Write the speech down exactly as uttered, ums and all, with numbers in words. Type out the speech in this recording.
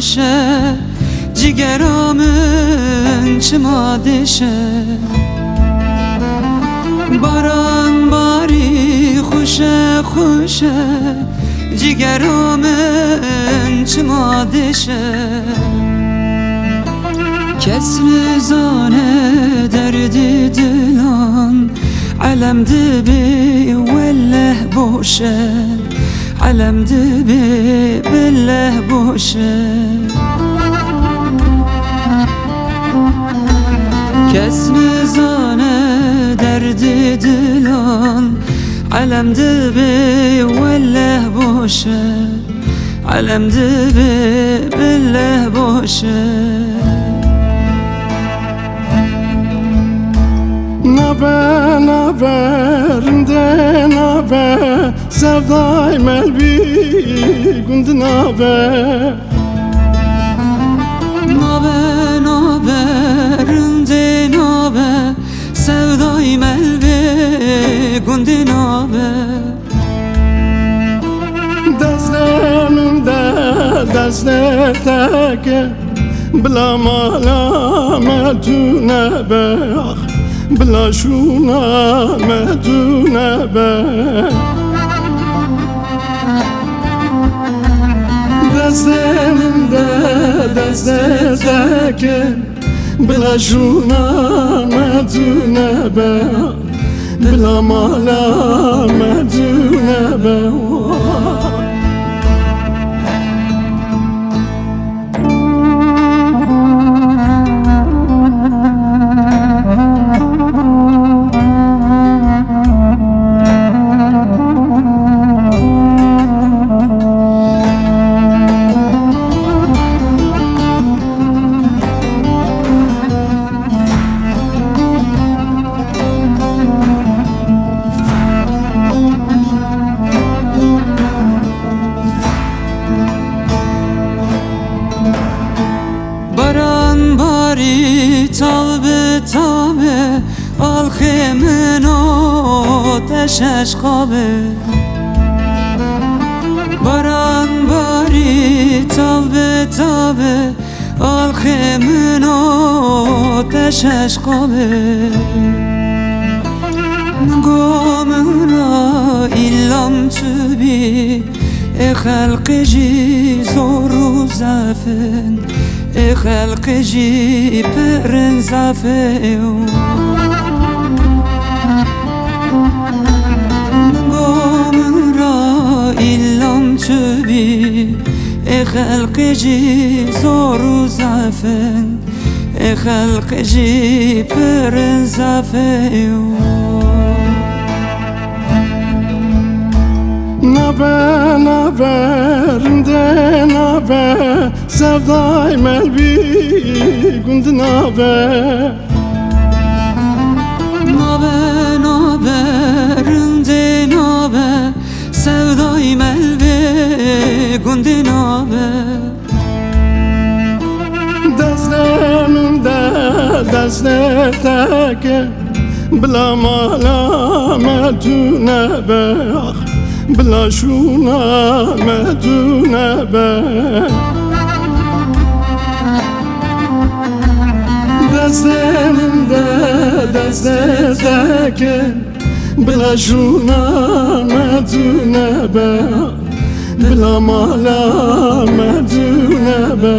Şe, cigera min çima dişe. Baran barî xweş e, xweş e, cigera min çima dişe. Kes nizane derdê dilan, elem dibê welleh boş e. Elem dibê bileh boş e. Kes nizane derdê dilan, elem dibê welleh boş e. Elem dibê bileh boş e. Nabe, nabe, rindê nabe, sevdayê me li vî gundî nabe. Nabe, nabe, rindê nabe, sevdayê me li vî gundî nabe. Destê min de destê te ke, bila mala me tu nebe, ax, bila şûna me tu nebe. Destê min de destê te ke, bila şûna me tu nebe, bila mala me tu nebe. Baran barî, tav bi tav e, alxê min o te şeş qabe. Baran barî, tav bi tav e, alxê min o te şeş qabe. Min go min ra îlam tu bî, ê xelqê jî zor û zef in, ê xelqê jî pir in zaf e. Min go min ra îlam tu bî, ê xelqê jî zor û zef in, ê xelqê jî pir in zaf e. Nabe, nabe, rindê nabe, sevdayê me li vî gundî nabe. Nabe, nabe, rindê nabe, sevdayê me li vê gundî nabe. Destê min de destê te ke, bila mala me tu nebe, ax, bila şûna me tu nebe. Destê min de destê te ke, bila şûna me tu nebe, bila mala me tu nebe.